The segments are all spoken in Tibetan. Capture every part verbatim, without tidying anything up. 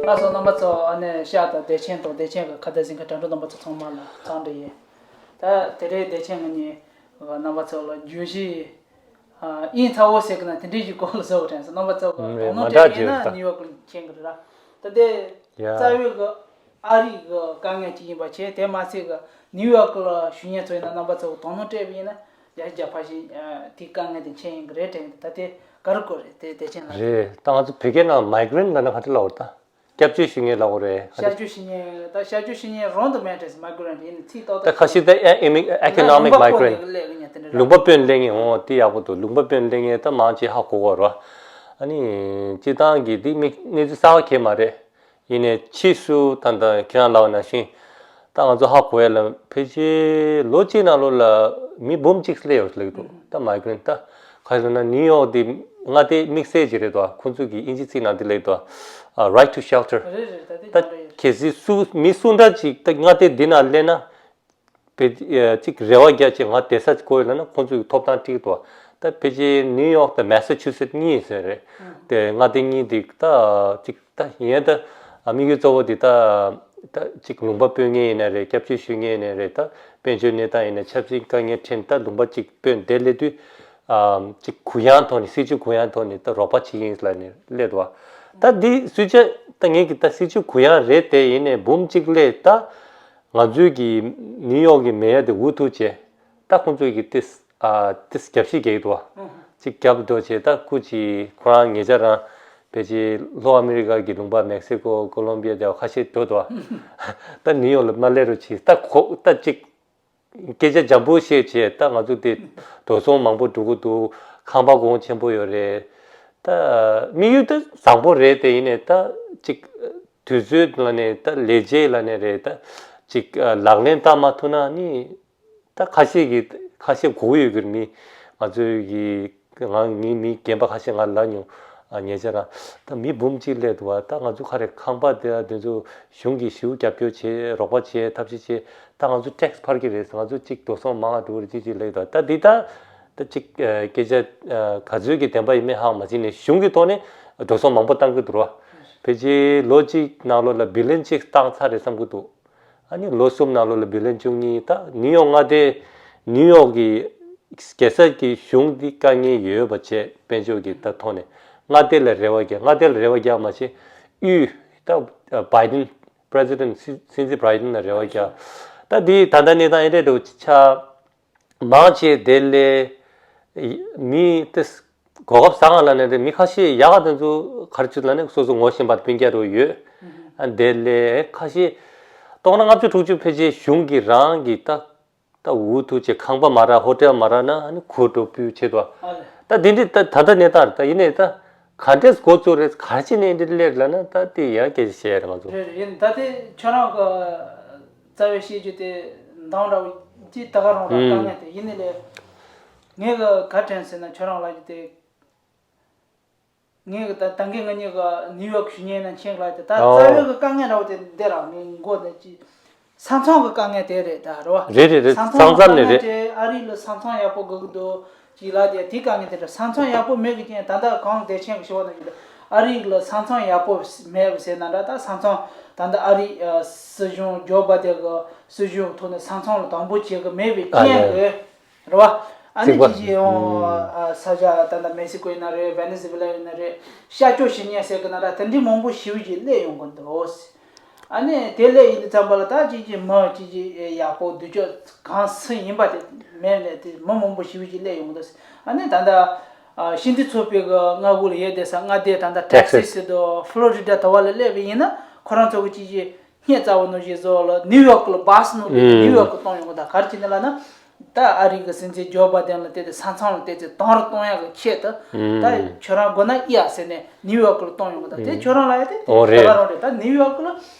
ལགས་སོ། རྣམ་པ་ཚོ། ཨ་ནི་ཤག་དང་བདེ་ཆེན་དང་བདེ་ཆེན་གྱི་ཁ་བརྡ་གཟིགས་མཁན་དྲ་གྲོགས་རྣམ་པ་ཚོ་ཚང་མ་ལ་འཚམས་འདྲི་ཡིན། ད་དེ་རིང་བདེ་ཆེན་ང་གཉིས་རྣམ་པ་ཚོ་ལ་བརྗོད་གཞི་ཨ་དབྱིངས་ཚ་བོ་ཟེར་གི་ན་དེ་འདྲའི་ཞིག་སྐོར་ལ་བཟོ་བ་དྲན་སོང་། རྣམ་པ་ཚོ་གི་ཨུམ་དོ་སྣང་མ་འདྲ་སྤྲད་པ་ཡིན་ཅིག་ན་ད་ནིའུ་ཡོག་ལ་མཁྱེན་གི་རེད་ར། ད་དེ་ཡ། རྩ་བའི་གི་ཨ་རི་གི་དཀའ་ངལ་ཅིག་ཡིན་པ་བྱས། དེ་མ་ཚད་གི་ནིའུ་ཡོག་ལ་བཞུགས་མཁན་ཚོ་ཡིན་ན་རྣམ་པ་ཚོ་གི་དོ་སྣང་སྤྲད་པ་ཡིན་ན་བརྒྱ་ཆ་བརྒྱ་ཕལ་ཆེར་ཨ་དེའི་དཀའ་ངལ་དེ་མཁྱེན་ཡིན་གི་རེད་དྲན་གི། ད་དེ་ག་རེ་དགོས་རེད། དེ་བདེ་ཆེན་ལགས། རེད། ད་ང་ཚོ་བོད་སྐད་ནང་མའི་གྷི་རེན་ལབ་ན་ག་འདྲ་ལབ་དགོས་རེད། ད་སྐྱབས་བཅོལ་ཞུ་མཁན་ལབ་དགོས་རེད། ཤར་བསྐྱོད་ཞུ་མཁན། ད་ཤར་བསྐྱོད་ཞུ་མཁན་རང་དུ་མེད་དྲན་སོང་། མའི་གྷི་རེན་ཡིན་ན་ཚིག་ཏག་ཏག་ད་ཁ་ཤས་ད་ཨེ་ཨེ་མི་ཨེ་ཀོ་ནོ་མིག་མའི་གྷི་རེན། ལུང་པ་སྤོ་ནས་སླེབས་མཁན་དེ་འདྲ་ར། ལུང་པ་སྤོས་ནས་སླེབས་མཁན། འོ་དེ་ཡག་པོ་འདུག་ལུང་པ་སྤོས་ནས་སླེབས་མཁན་ད་མང་ཆེ་ཧ་གོ་གི་རེད་བ། ཨ་ནི་སྤྱིར་བཏང་གི་འདི་མི་གནས་ཚུལ་གསར་པ་གང་ཡང་མ་རེད། ཡིན་ནའི་ཕྱིས་སུ་ད་ལྟ་ཁྱེད་རང་ལབ་པ་ནང་བཞིན་ད་ང་ཚོ་ཧ་གོ་ཡ་ལ་ཕལ་ཆེར་ལོ་གཅིག་ནང་ལོགས་ལ་མི་འབུམ་གཅིག་སླེབས་ཡོད་ལབ་ཀྱི་འདུག་ད་མའི་གྷི་རེན། ད་ག་རེ་ཟེར་ན་ནིའུ་ཡོག་དེ་མངའ་སྡེ་དམིགས་བསལ་ཅིག་རེད་དོ། ཁོང་ཚོ་གི་དབྱིན་ཇི་ཚིག་ནང་དེ་ལབ་ཀྱི་འདུག་ཨ་right to shelter། རེད་རེད། ད་དེ་ད་ཀྱང་རེད། གལ་སྲིད་སུ་མི་སུ་འདྲ་ཅིག་ད་མངའ་སྡེ་འདི་ནང་སླེབས་ན་ཕལ་ཆེར་ཅིག་རེ་བ་རྒྱག་ཅིག་ང་བསྡད་ས་ཅིག་དགོས་ཡོད་ལབ་ན་ཁོང་ཚོ་གི་ཐོབ་ཐང་འགྲིག་འདུག་ད་ཕལ་ཆེར་ནིའུ་ཡོག་དང་མེ་ས་ཆུ་སེད་གཉིས་ཟེར་རེད། དེ་མངའ་སྡེ་གཉིས་དེ་ད་ཅིག་ད་ཡིན་ད་དམིགས་ཡུལ་གཙོ་བོ་དེ་ད་ད་ཅིག་ལུང་པ་སྤོ་མཁན་ཡིན་ན་རེད། སྐྱབས་བཅོལ་ཞུ་མཁན་ཡིན་ན་རེད། ད་དཔལ་འབྱོར་གནས་སྟངས་ཡིན་ན་ཆབ་སྲིད་དཀའ་ངལ་འཕྲད་ད་ལུང་པ་ཅིག་སྤོས་བསྡད་སླེབས་དུས་ཨ་ཅིག་གུ་ཡངས་ཐོག་ནས་སྲིད་ཇུས་གུ་ཡངས་ཐོག་ནས་ད་རོགས་པ་བྱེད་ཀྱི་ཡིན་ལབ་ནས་སླེབས་འདུག་ད་འདི་སུས་ཆ་ད་ངེད་ཀྱི་ད་སྲིད་ཇུས་གུ་ཡངས་རེད། དེ་ཡིན་ནའི་འབུམ་གཅིག་སླེབས་ད། ང་ཚོའི་གི་ནིའུ་ཡོག་གི་མེ་ཡར་དེ་འུ་ཐུག་བྱས། ད་ཁོང་ཚོའི་གི་ཏིས་ཨ་ཏིས་རྒྱབ་བཤིག་རྒྱག་གི་འདུག་བ། ཅིག་རྒྱབ་འགྲོ་བྱས། ད་སྐུ་ཅིག་ཁོ་རང་ཉེ་ཆར་རང་ཕལ་ཆེར་ལྷོ་ཨ་མི་རི་ཀ་གི་ལུང་པ་མེག་སི་ཀོ་ཀོ་ལོམ་བི་ཡ་དེ་བ་ཁ་ཤས་འགྲོ་འདུག་བ། ད་ནིའུ་ཡོག་ལ་མ་སླེབས་རོགས་བྱས། ད་ཁོ་ད་ཅིག་སྐད་ཆ་འཇམ་པོ་བཤད་བྱས། ད་ང་ཚོ་དེ་འགྲོ་སོང་མང་པོ་འགྲོ་གི་འདུག་ཁང་པ་གོང་ཆེན་པོ་ཡོད་རེད། ད་དམིགས་ཡུལ་ད་བཟང་པོ་རེད། དེ་ཡིན་ནའི་ད་ཅིག་དུས་ཚོད་ལ་ནས་ད་ལས་བྱེད་ལ་ནས་རེད། ད་ཅིག་ལག་ལེན་བསྟར་མ་ཐུབ་ན་ནི་ད་ཁ་ཤས་ཀྱིས་ཁ་ཤས་གོ་གི་ཡོད་ཀྱི་རེད། མི་ང་ཚོའི་གི་ང་ངའི་མི་རྒན་པ་ཁ་ཤས་ང་ལབ་མྱོང་། ཨ་ཉེ་ཆར་རང་ད་མི་འབུམ་གཅིག་སླེབས་འདུག་བ། ད་ང་ཚོ་ཁ་རེ་ཁང་པ་དེ་དེ་ཚོ་གཞུང་གིས་ཞེ་པོ་རྒྱབ་སྐྱོར་བྱེད། རོགས་པ་བྱེད། ཐབས་ཤེས་བྱེད། ད་ང་ཚོ་ཊེག་སི་ཕར་གི་རེད། ང་ཚོ་གཅིག་འགྲོ་སོང་མང་བ་འགྲོ་གི་རེད། ཅིག་ཅིག་ལབ་ཀྱི་འདུག་ད་འདི་ད་ད་གཅིག་ཨ་སྐད་ཆ་ཨ་ག་ཚོད་ཀྱི་བདེན་པ་ཡིན་མིན་ཧ་མ་ཕྱིན་ནས་གཞུང་གི་ཐོག་ནས་འགྲོ་སོང་མང་པོ་བཏང་གི་འདུག་བ། ཕལ་ཆེར་ལོ་གཅིག་ནང་ལོགས་ལ་བི་ལན་གཅིག་བཏང་ཚར་རེད་བསམ་གྱི་འདུག་ཨ་ནི་ལོ་གསུམ་ནང་ལོགས་ལ་བི་ལན་བཅུ་གཉིས། ད་ནིའུ་ཡོག་མངའ་སྡེ་ནིའུ་ཡོག་གི་རྒྱལ་ས་གི་གཞུང་འདི་དཀའ་ངལ་ཡོད་པ་བྱས། དཔལ་འབྱོར་གྱི་ད་ཐོག་ནས་མངའ་སྡེ་ལ་རེ་བ་རྒྱག་མངའ་སྡེ་ལ་རེ་བ་རྒྱག་མ་བྱས། དབུས་ད་བྷའི་ཌེན་པི་རེ་སི་ཌེན་སྲིད་སྲིད་འཛིན་བྷའི་ཌེན་ལ་རེ་བ་རྒྱག་ད་འདི་ད་ལྟ་གནས་སྟངས་ཨེ་འདྲས་འདྲ་བོ་ཆགས། མང་ཆེ་དེ་ལས་མི་དེ་གོ་སྐབས་བཟང་ང་ལ་ནས་དེ་མི་ཁ་ཤས་ཡག་ག་དེ་ཚོ་ག་རེ་བྱེད་ལ་ནས་སོ་སོ་ངོ་ཤེས་པ་སྤུན་ཀྱག་རུ་ཡོད། ཨ་དེ་ལས་ཁ་ཤས་སྟོང་ན་ལྔ་བཅུ་དྲུག་ཅུ་ཕལ་ཆེར་གཞུང་གི་རང་གི་ད་ད་འུ་ཐུག་བྱས་ཁང་པ་མ་རག་ཧོ་ཊེལ་མ་རག་ན་ཨ་ནི་གུར་དུ་སྤོས་བྱེད་དོ། ཨ་ལས། ད་དེ་འདྲི་ད་ད་ལྟ་གནས་སྟངས་རེད། ད་ཡིན་ནའི་ད་ག་འདྲས་འགོ་བཙུགས་རེད། ག་རེ་བྱས་ནས་འདི་སླེབས་ལ་ན་ད་དེ་ཡང་སྐད་ཆ་བཤད་ཡ་རེད་ང་ཚོ། རེད་རེད། ཡིན་ད་དེ་ཁྱོད་རང་གི་རྩ་བའི་བཤད་རྒྱུ་དེ་འདང་འདྲ་བོ་ཅིག་ད་ག་རང་རང་དཀའ་ངལ་དེ་ཡིན་ནི་ལས། ངས་གི་ག་དྲན་ཟེར་ན་ཁྱོད་རང་ལ་ཡི་དེ། ངས་གི་ད་ད་གིན་ང་གཉིས་གི་ནིའུ་ཡོག་ཞུ་མཁན་ན་མཁྱེན་གི་ལ་དེ་ད་ཨོ། རྩ་བའི་གི་དཀའ་ངལ་འདྲ་བོ་དེ་འདི་རང་ངའི་མགོ་ནས་ཅི། ས་མཚམས་ཀྱི་དཀའ་ངལ་དེ་རེད་ད་རེད་བ། རེད་རེད་རེད། ས་མཚམས་ས་མཚམས་ཀྱི་ནས་དཀའ་ངལ་རེད། དེ་ཨ་རི་ལ་ས་མཚམས་ཡག་པོ་དགོས་ཀྱི་འདུག་ཅིག་ལ་དེ་དེའི་དཀའ་ངལ་དེ་རེད། ས་མཚམས་ཡག་པོ་མེད་ཀྱི་རྐྱེན་ད་ལྟ་གང་བདེ་ཆེན་གྱི་ཞུ་བ་ན་ཞུ་ད་ཨ་རི་ལ་ས་མཚམས་ཡག་པོ་མེད་པ་ཟེར་ན་འདྲ། ད་ས་མཚམས་ད་ལྟ་ཨ་རི་ཨ་སྲིད་གཞུང་ཇོ་བྷའི་ཌེན་གྱི་སྲིད་གཞུང་གི་ཐོག་ནས་ས་མཚམས་ལ་དམ་པོ་བྱེད་ཀྱི་མེད་པའི་ཨ་རྐྱེན་ལས་གྱིས་རེད་བ། ཨ་ནི་རྩིག་པ་ཅིག་ཅིག་ཡང་ཨ་ས་ཆ་ད་ལྟ་མེག་སི་ཀོ་ཡིན་ན་རེད། ཝེ་ནེ་ཛུ་ཝེ་ལ་ཡིན་ན་རེད། ཤར་ཕྱོགས་ཞིག་ཉན་ཟེར་གི་ན་འདྲ་དེ་འདྲའི་མང་པོ་ཞེ་པོ་ཅིག་སླེབས་ཡོང་གི་འདུག་ཨ་ནི་དེ་སླེབས་ཡིན་དུས་ཙམ་པ་ལ་ད་ཅིག་ཅིག་མི་ཅིག་ཅིག་ཡག་པོ་དུས་ཚོད་གང་སུ་ཡིན་པ་དེ་མེད་ནས་དེ་མི་མང་པོ་ཞེ་པོ་ཅིག་སླེབས་ཡོང་གི་འདུག་ཨ་ནི་ད་ལྟ་ཨ་ཤིན་ཏུ་ཚོགས་པའི་གི་མངའ་ཁུལ་ལ་ཡོད་བསྡད་ས་མངའ་སྡེ་ད་ལྟ་ཊེག་སི་ཊེག་སི་སི་དང་ཕློ་རི་ཌ་དེ་བ་ལ་སླེབས་པ་ཡིན་ན་ཁོ་རང་ཚོ་གི་ཅིག་ཅིག་སྙད་བཙལ་བ་ནང་བཞིན་བཟོ་ལ་ནིའུ་ཡོག་ལ་བྷ་སི་ནང་སླེབས་ནས་ནིའུ་ཡོག་ལ་གཏོང་ཡོང་གི་ད་ག་རེ་བྱས་ནས་ལབ་ན། ད་ཨ་རི་གི་སྲིད་འཛིན་ཇོ་བྷའི་ཌེན་ལ་བལྟས་ཏེ་ས་མཚམས་ལ་བལྟས་ཏེ་དོང་རུ་གཏོང་ཡག་གི་ཆེད་དུ། ད་ཁྱོད་རང་དགོས་ན་ཨི་ཡ་ཟེར་ནས་ནིའུ་ཡོག་ལ་གཏོང་ཡོང་གི་ད་དེ་ཁྱོད་རང་ལ་ཡ་དེ་དེ་ཨོ་ད་རེད། ག་རང་རེད། ད་ནིའུ་ཡོག་ལ་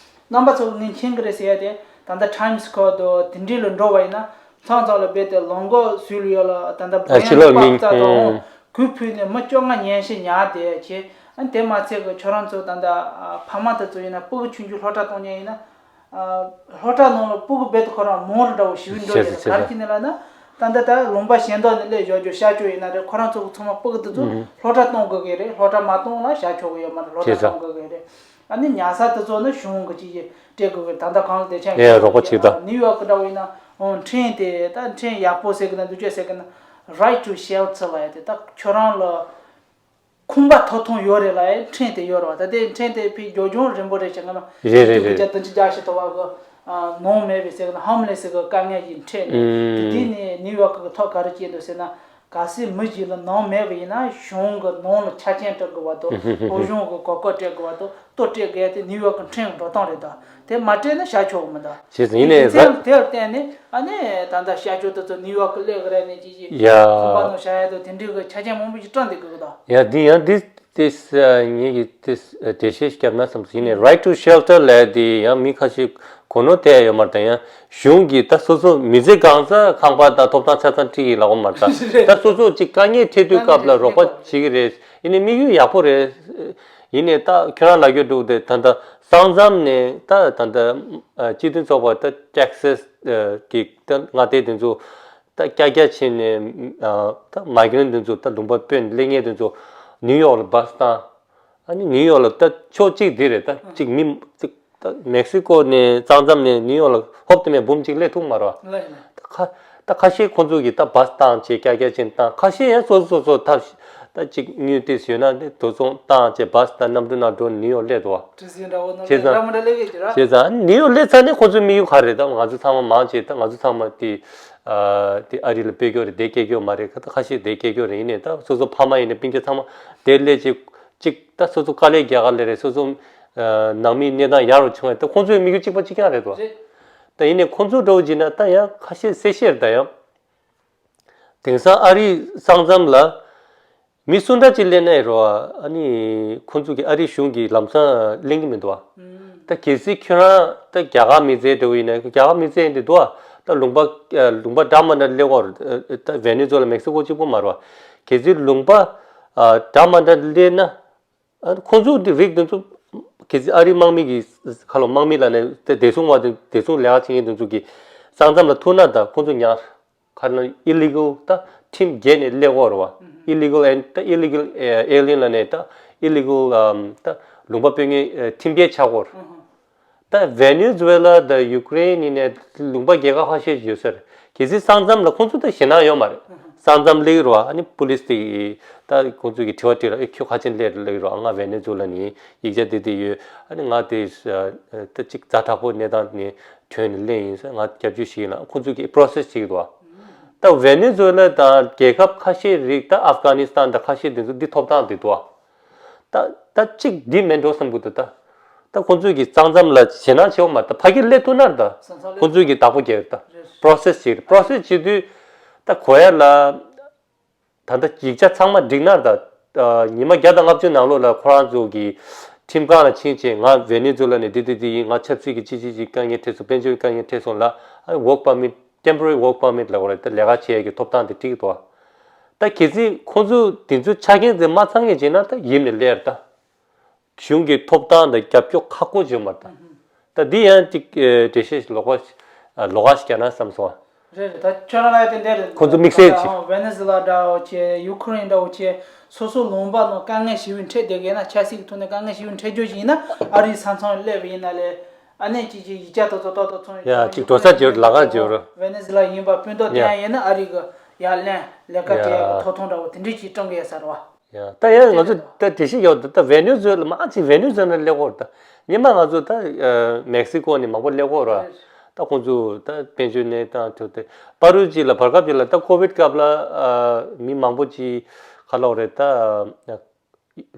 རྣམ་པ་ཚོ་ངས་མཁྱེན་གི་རེད་ཟེར་ཡ་དེ་ད་ལྟ་ཊའིམ་སི་སྐོར་དང་དེ་འདྲའི་ལ་འགྲོ་བ་ཡིན་ན་མཚམས་མཚམས་ལ་རྦད་དེ་ལམ་གོག་ཟུལ་ཡོད་ལ་ད་ལྟ་ཨ་ཕྱི་ལོགས་མི་པགས་ཙག་དང་གོས་ཕུད་ནས་མི་བཅོ་ལྔ་ཉལ་ཤེས་ཉལ་བསྡད་བྱས། ཨ་ནི་དེ་མ་ཚད་གི་ཁྱོད་རང་ཚོ་ད་ལྟ་ཕ་མ་དེ་ཚོ་ཡིན་ན་སྤུ་གུ་ཆུང་ཆུང་སློབ་གྲྭ་གཏོང་མཁན་ཡིན་ན། ཨ་སློབ་གྲྭ་ནང་ལ་སྤུ་གུ་རྦད་དེ་ཁོ་རང་མང་རུ་འདྲ་བོ་ཞིག་འགྲོ་བྱས་རེད། ག་རེ་བྱས་ནས་ལབ་ན། ད་ལྟ་ད་ལུང་པ་གཞན་དག་ནས་སླེབས་བཞག་རྒྱུ་ཤར་ཕྱོགས་ཡིན་ན་རེད། ཁོ་རང་ཚོ་གི་ཚང་མ་སྤུ་གུ་དེ་ཚོ་སློབ་གྲྭ་གཏོང་དགོས་ཀྱི་རེད། སློབ་གྲྭ་མ་གཏོང་ན་ཤར་ཕྱོགས་གི་ཡོད་མ་རེད། སློབ་གྲྭ་བྱས་ཙང་གཏོང་དགོས་ཀྱི་རེད། ཨ་ནི་ཉལ་ས་དེ་ཚོ་ནི་གཞུང་གི་ཅིག་གིས་སྤྲད་དགོས་གི། ད་ལྟ་གང་ལ་བསྡད་ཆ་ཡོད་ཡ་རོགས་པ་ཅིག་དང་། ནིའུ་ཡོག་གི་འདྲ་བོ་ཡིན་ན་ཨོ་ཁྲིམས་དེ་ད་ཁྲིམས་ཡག་པོ་ཟེར་གི་ན་འདུག་ཅེས་ཟེར་གི་ན། Right to Shelter ལབ་ཡ་དེ། ད་ཁྱོད་རང་ལ་ཁང་པ་ཐོབ་ཐང་ཡོད་རེད་ལབ་ཡ་ཁྲིམས་དེ་ཡོད་རེད་བ། ད་དེ་ཁྲིམས་དེ་ཕི་རྒྱབ་ལྗོངས་རིང་པོ་རེད་ཟེར་གི་ན། རེད་རེད་རེད། བརྒྱ་བདུན་ཅུ་གྱ་བཞི་དོ་བ་གི་ནང་མེད་པའི་ཟེར་གི་ན། ཧོམ་ལེ་སི་གི་དཀའ་ངལ་ཞིག་འཕྲད་ནས། དེ་དུས་ནས་ནིའུ་ཡོག་གི་ཐོབ་ག་རེ་བྱས་འདུག་ཟེར་ན། གལ་སྲིད་མི་ཞིག་ལ་ནང་མེད་པ་ཡིན་ན་གཞུང་གི་ནང་ལ་ཆ་རྐྱེན་སྤྲད་དགོས་པ་དང་། སློབ་སྦྱོང་གི་གོ་སྐབས་སྤྲད་དགོས་པ་དང་། ལྟོ་སྤྲད་དགོས་ཡ་དེ་ནིའུ་ཡོག་གི་ཁྲིམས་འགྲོ་སྟངས་རེད་ད། དེ་མ་སྤྲད་ན་བྱ་ཆོག་གི་མི་འདུག། བྱས་ཙང་ཡིན་ནའི་རྒྱུ་མཚན་དེ་ལ་བརྟེན་ནས་ཨ་ནི་ད་ལྟ་བྱ་སྤྱོད་དེ་ཚོ་ནིའུ་ཡོག་གི་སླེབས་གི་རེད་ནས་ཅི་ཅི་ཡ། ཁང་པ་ནང་བཞག་ཡ་དང་དེ་འདྲའི་གི་ཆ་རྐྱེན་མང་པོ་ཞིག་བསྐྲུན་བསྡད་དགོས་གི་འདུག། ཡ་འདི་ཡང་འདི་དེ་ངེད་ཀྱིས་དེ་འགྲེལ་བཤད་བརྒྱབ་ན་བསམ་སོང་། ཡིན་ནའི་Right to Shelter ལབ་དེ་ཡང་མི་ཁ་ཤས་གོ་ནོར་ཐེབས་ཡོད་མ་རེད། ད་ཡང་གཞུང་གིས་ད་སོ་སོ་མི་ཚེ་གང་ཚ་ཁང་པ་དང་ཐོབ་ཐང་ཆ་ཚང་སྤྲད་ཀྱི་ལབ་པ་མ་རེད་ད། ད་སོ་སོ་ཅིག་དཀའ་ངལ་འཕྲད་དུས་སྐབས་ལ་རོགས་པ་བྱེད་ཀྱི་རེད། ཡིན་ནའི་དམིགས་ཡུལ་ཡག་པོ་རེད། ཡིན་ནའི་ད་ཁྱོད་རང་ལབ་རྒྱུ་འདུག་དེ། ད་ལྟ་ས་མཚམས་ནས་ད་ད་ལྟ་སྤྱི་མཐུན་ཚོགས་པ་ད་Texas གི་ད་མངའ་སྡེ་དེ་ཚོ་ད་ཀྱག་ཀྱག་བྱས་ནས་ད་མའི་གྷི་རེན་དེ་ཚོ་ད་ལུང་པ་སྤོས་ནས་སླེབས་མཁན་དེ་ཚོ་ནིའུ་ཡོག་ལ་བྷ་སི་བཏང་། ཨ་ནི་ནིའུ་ཡོག་ལ་ད་ཕྱོགས་གཅིག་འདི་རེད། ད་གཅིག་མི་གཅིག་ད་མེག་སི་ཀོ་ནས་ས་མཚམས་ནས་ནིའུ་ཡོག་ལ་ཧོབ་སྟེ་མེད་འབུམ་གཅིག་སླེབས་ཐུབ་མ་རེད་བ། ལགས་ལགས། ད་ཁ་ད་ཁ་ཤས་ཁོང་ཚོ་གིས་ད་བྷ་སི་བཏང་བྱས་ཀྱག་ཀྱག་བྱས་བཏང་། ཁ་ཤས་ཡང་སོ་སོ་སོ་སོ་ཐབས་ད་གཅིག་དངུལ་ཏོག་ཙམ་ཡོད་ན་དེ་དུ་སོང་བཏང་བྱས་བྷ་སི་ད་གནམ་གྲུ་ནང་འགྲོ་ནིའུ་ཡོག་སླེབས་འདུག་བ། བྱས་ཙང་། བྱས་ཙང་ནིའུ་ཡོག་སླེབས་ཚར་ནས་ཁོང་ཚོའི་དམིགས་ཡུལ་ག་རེ་རེད། ད་ང་ཚོ་ཚང་མ་མང་ཆེ་ད་ང་ཚོ་ཚང་མ་དེ་ཨ་དེ་ཨ་རི་ལ་སྤོས་རྒྱུ་རེད། དེ་སྐྱེལ་རྒྱུ་མ་རེད། ད་ཁ་ཤས་དེ་སྐྱེལ་རྒྱུ་རེད། ཡིན་ནའི་ད་སོ་སོ་ཕ་མ་ཡིན་ནའི་སྤུན་ཀྱག་ཚང་མ་དེ་སླེབས་བྱས་གཅིག་ད་སོ་སོ་དཀའ་ལས་རྒྱག་ག་སླེབས་རེད། སོ་སོ་ནང་མིའི་གནས་སྟངས་ཡག་རུ་བྱུང་བས་ད་ཁོང་ཚོའི་དམིགས་ཡུལ་གཅིག་པ་གཅིག་རྐྱང་རེད་དོ། རེད། ད་ཡིན་ནའི་ཁོང་ཚོ་འདྲ་བོ་བྱས་ན་ད་ཡང་ཁ་ཤས་གསལ་བཤད་རེད། ད་ཡང་དེང་སང་ཨ་རིའི་ས་མཚམས་ལ་མི་སུ་འདྲ་ཅིག་སླེབས་ན་ཡང་རོ། ཨ་ནི་ཁོང་ཚོ་གི་ཨ་རིའི་གཞུང་གིས་ལམ་སང་ལེན་གྱི་མི་འདུག་བ། ད་གལ་སྲིད་ཁྱོད་རང་ད་རྒྱ་གར་མི་སེར་འདྲ་བོ་ཡིན་ན། རྒྱ་གར་མི་སེར་ཡིན་དུས་འདུག་བ། ད་ལུང་པ་ལུང་པ་འདྲ་མི་འདྲ་སླེབས་ཀྱི་ཡོད་རེད། ད་ཝེ་ནེ་ཛུ་ལ། མེག་སི་ཀོ་གཅིག་པོ་མ་རེད་བ། གལ་སྲིད་ལུང་པ་འདྲ་མི་འདྲ་སླེབས་ན། ཨ་ཁོང་ཚོ་དེ་རིགས་དེ་ཚོ་གལ་སྲིད་ཨ་རིའི་དམག་མི་གི་ཁ་ལོ་དམག་མི་ལ་ནས་དེ་བདེ་སྲུང་བ་དེ་བདེ་སྲུང་ལས་ཀ་བྱེད་མཁན་དེ་ཚོ་གི་ས་མཚམས་ལ་ཐུག་ན་ད་ཁོང་ཚོ་ཉར། ག་རེ་ན་illegal ད་ཁྲིམས་འགལ་ནས་སླེབས་ཀྱི་ཡོད་རེད་བ། illegal and ད་illegal alien ལ་ནས་ད་illegal ད་ལུང་པ་སྤོ་མཁན་ཁྲིམས་འགལ་ཆགས་ཀྱི་ཡོད་རེད། ད་ཝེ་ནེ་ཛུ་ཝེ་ལ་དང་ཡུ་ཀེ་རེན་ཡིན་ནའི་ལུང་པ་རྒྱལ་ཁབ་ཁ་ཤས་ཡོད་ས་རེད། གལ་སྲིད་ས་མཚམས་ལ་ཁོང་ཚོ་ད་ཞེད་སྣང་ཡོད་མ་རེད། ས་མཚམས་སླེབས་ཀྱི་རེད་བ། ཨ་ནི་པུ་ལི་སི་དེ་ད་ཁོང་ཚོ་གི་དྲི་བ་དྲིས་ལ། ཨེ་ཁྱོད་ག་རེ་བྱས་ནས་སླེབས་རེད་ལབ་ཀྱི་རེད་བ། ང་ཝེ་ནེ་ཛུ་ཝེ་ལ་ནས་ཡིག་ཆ་འདི་འདི་ཡོད། ཨ་ནི་ང་དེ་ད་ཅིག་ཛ་དྲག་པོ་གནས་སྟངས་ནས་ཐོན་ནས་སླེབས་ཡིན་ཟེར། ང་སྐྱབས་བཅོལ་ཞུས་ཡིན་ལབ། ཁོང་ཚོ་གིས་པོ་རོ་སེ་སི་བྱེད་ཀྱི་འདུག་བ། ད་ཝེ་ནེ་ཛུ་ཝེ་ལ་དང་རྒྱལ་ཁབ་ཁ་ཤས་རིགས་ད་ཨབ་གྷ་ནི་སི་ཐན་དང་ཁ་ཤས་དེ་ཚོ་འདི་ཐོབ་ཐང་དེ་འདུག་བ། ད་ད་གཅིག་འདི་མིན་འགྲོ་བསམ་གྱི་འདུག། ད་ད་ཁོང་ཚོས་ཀྱི་ས་མཚམས་ལ་ཞེད་སྣང་བྱེད་དགོས་མ་རེད། ད་ཕ་གིར་སླེབས་ཐུབ་ན་རེད། ད་ཁོང་ཚོས་ཀྱི་བདག་པོ་རྒྱག་རེད། ད་པོ་རོ་སེ་སི་བྱེད་རེད། པོ་རོ་སེ་སི་བྱེད་དུས་ད་གོ་ཡ་ལ་ད་ད་ཡིག་ཆ་ཚང་མ་འགྲིག་ན་རེད། ད་ཉི་མ་བརྒྱ་དང་ལྔ་བཅུ་ནང་ལོགས་ལ་ཁོ་རང་ཚོ་གི་ཁྲིམས་ཁང་ལ་ཕྱིན་བྱས་ང་ཝེ་ནེ་ཛུ་ཝེ་ལ་ནས་འདི་འདི་འདི་ཡིན། ང་ཆབ་སྲིད་ཀྱི་ཅི་ཅི་ཅི་དཀའ་ངལ་འཕྲད་སོང་། དཔལ་འབྱོར་དཀའ་ངལ་འཕྲད་སོང་ལབ། ཨ་work permit temporary work permit ལབ་དགོས་རེད། ད་ལས་ཀ་བྱེད་ཡ་གི་ཐོབ་ཐང་དེ་སྤྲད་ཀྱི་འདུག། ད་གལ་སྲིད་ཁོང་ཚོས་དེ་ཚོའི་ཆ་རྐྱེན་དེ་མ་ཚང་མཁན་བྱས་ན་ད་ཡིབ་ནས་སླེབས་རེད། ད་གཞུང་གི་ཐོབ་ཐང་དང་རྒྱབ་སྐྱོར་ཁག་པོ་བྱུང་མ་རེད། ད་འདི་ཡང་ཅིག་འགྲེལ་བཤད་ལོགས་ཀ་ལོགས་ཀ་ཞིག་རྒྱག་ན་བསམ་སོང་། རེད་རེད། ད་ཁྱོད་རང་ལ་དེ་འདྲ་རེད། ཁོང་ཚོ་དམིགས་བསལ་ཅིག་ཝེ་ནེ་ཛུ་ལ་འདྲ་བོ་བྱས། ཡུ་ཁུ་རེན་འདྲ་བོ་བྱས། སོ་སོ་ལུང་པ་ནང་དཀའ་ངལ་ཞེ་པོ་འཕྲད་བསྡད་མཁན་ན། ཆབ་སྲིད་ཀྱི་ཐོག་ནས་དཀའ་ངལ་ཞེ་པོ་འཕྲད་རྒྱུ་ཞིག་ཡིན་ན། ཨ་རིའི་ས་མཚམས་སླེབས་པ་ཡིན་ན་ལས། ཨ་ནི་ཅིག་ཅིག་ཡིག་ཆ་ཏོག་ཏོག་ཏོག་ཏོག་ཚོང་ཡ་ཅིག་འགྲོ་ས་བྱེད་ལ་ཁ་བྱེད་རོ། ཝེ་ནེ་ཛུ་ལ་ཡིན་པ་སྤུན་ཐོག་བསྟན་ཡ་ཡིན་ན་ཨ་རི་གི་ཡར་ལེན་ལས་ཀ་སྤྲད་ཡ་གི་ཐོབ་ཐང་འདྲ་བོ་དེ་འདྲས་ཅིག་སྤྲད་ཀྱི་ཡོད་ས་རེད་བ། ཡ། ད་ཡང་ང་ཚོ་ད་འགྲེལ་བཤད་རྒྱག་ད་ད་ཝེ་ནེ་ཛུ་ཝེ་ལ་མ་གཅིག་ཝེ་ནེ་ཛུ་ཝེ་ལ་སླེབས་ཀྱི་ཡོད་རེད། ད་སྔོན་མ་ང་ཚོ་ད་མེག་སི་ཀོ་ནས་མང་པོ་སླེབས་ཀྱི་ཡོད་རེད། ད་ཁོང་ཚོ་ད་དཔལ་འབྱོར་གནས་སྟངས་ཐོག་དེ་བར་དུ་ཅིག་ལ་བར་སྐབས་ཅིག་ལ་ད་ཀོ་ཝིད་སྐབས་ལ་མི་མང་པོ་ཅིག་ག་ལབ་དགོས་རེད། ད་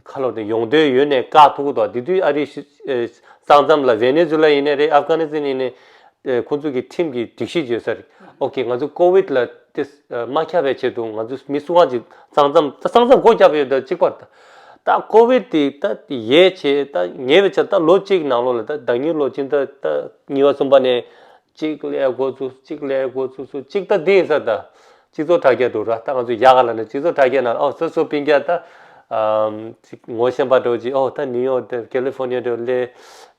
ག་ལབ་དགོས་རེད། ཡོང་འདོད་ཡོད་ནས་བཀག་ཐུབ་ཀྱི་འདུག། དེ་དུས་ཨ་རིའི་ས་མཚམས་ལ་ཝེ་ནེ་ཛུ་ཝེ་ལ་ཡིན་ནའི་རེད། ཨབ་གྷ་ནི་སི་ཐན་ཡིན་ནའི། ཁོང་ཚོ་གི་ཁྲིམས་ཀྱི་སྒྲིག་གཞི་ཡོད་ས་རེད། ཨོ་ཁེ། ང་ཚོ་ཀོ་ཝིད་ལ་དེ་མ་ཁྱབ་པའི་ཆེད་དུ་ང་ཚོ་མི་སུ་གང་ཅིག་ས་མཚམས་ད་ས་མཚམས་སྒོ་བརྒྱབ་ཡོད་ད་གཅིག་པར་ད། ད་ཀོ་ཝིད་དེ་ད་ཡལ་བྱས་ད་ཉེ་བའི་ཆར་ད་ལོ་གཅིག་ནང་ལོགས་ལ་ད་ཟླ་ཉིན་ལོ་གཅིག་ད་ད་གཉིས་པ་གསུམ་པ་ནས་གཅིག་ལས་འགོ་ཚུགས། གཅིག་ལས་འགོ་ཚུགས་ཚུགས་གཅིག་ད་འདི་ཡིན་ས་ད། སྤྱི་ཚོགས་དྲ་རྒྱ་འདུག་ར། ད་ང་ཚོ་ཡག་ག་ལ་ནི་སྤྱི་ཚོགས་དྲ་རྒྱ་ནང་ཨོ་སོ་སོ་སྤུན་ཀྱག་ད་ཨམ་ཅིག་ངོ་ཤེས་པ་འདྲ་བོ་ཅིག་ཨོ་ད་ནིའུ་ཡོག་དེ་ཀེ་ལི་ཧྥོར་ནི་ཡ་འདྲ་བོ་སླེབས།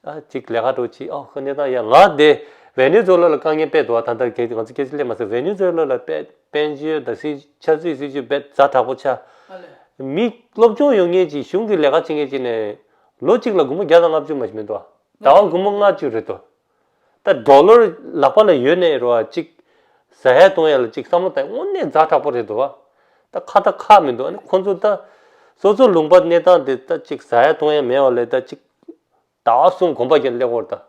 ཨ་ཅིག་ལས་ཀ་འདྲ་བོ་ཅིག་ཨོ་ཁ་གནས་སྟངས་ཡག། ང་དེ་ཝེ་ནེ་ཛུ་ཝེ་ལ་ལ་དཀའ་ངལ་དཔེ་འདུག་བ། ད་ལྟ་ང་ཚོ་སྐད་ཆ་སླེབས་མ་ཟད་ཝེ་ནེ་ཛུ་ཝེ་ལ་ལ་དཔེ་དཔལ་འབྱོར་དང་སྲིད་ཆབ་སྲིད་སྲིད་ཇུས་དཔེ་ཛ་དྲག་པོ་ཆགས། མི་སློབ་སྦྱོང་ཡོད་མཁན་ཅིག་གཞུང་གི་ལས་ཀ་བྱེད་མཁན་ཅིག་ནས། ལོ་གཅིག་ལ་སྒོར་མོ་བརྒྱ་དང་ལྔ་བཅུ་མ་ཞིག་མི་འདུག་ཨ། ཟླ་བ་སྒོར་མོ་ལྔ་བཅུ་རེད་དོ། ད་ཌོ་ལར་ལག་པ་ལ་ཡོད་ནའི་རེད་བ། གཅིག་ཟ་ཡ་བཏུང་ཡ་ལ་གཅིག་བསམ་བློ་བཏང་ཡ་དངོས་གནས་ཛ་དྲག་པོ་རེད་འདུག་བ། ད་ཁ་ད་ཁག་མི་འདུག་ཨ་ནི་ཁོང་ཚོ་ད་སོ་སོ་ལུང་པ་གནས་སྟངས་དེ་ད་གཅིག་ཟ་ཡ་བཏུང་ཡ་མེད་པ་ལས་ད་གཅིག་ཟླ་བ་གསུམ་གོམ་པ་བརྒྱབ་སླེབས་ཀྱི་ཡོད་རེད་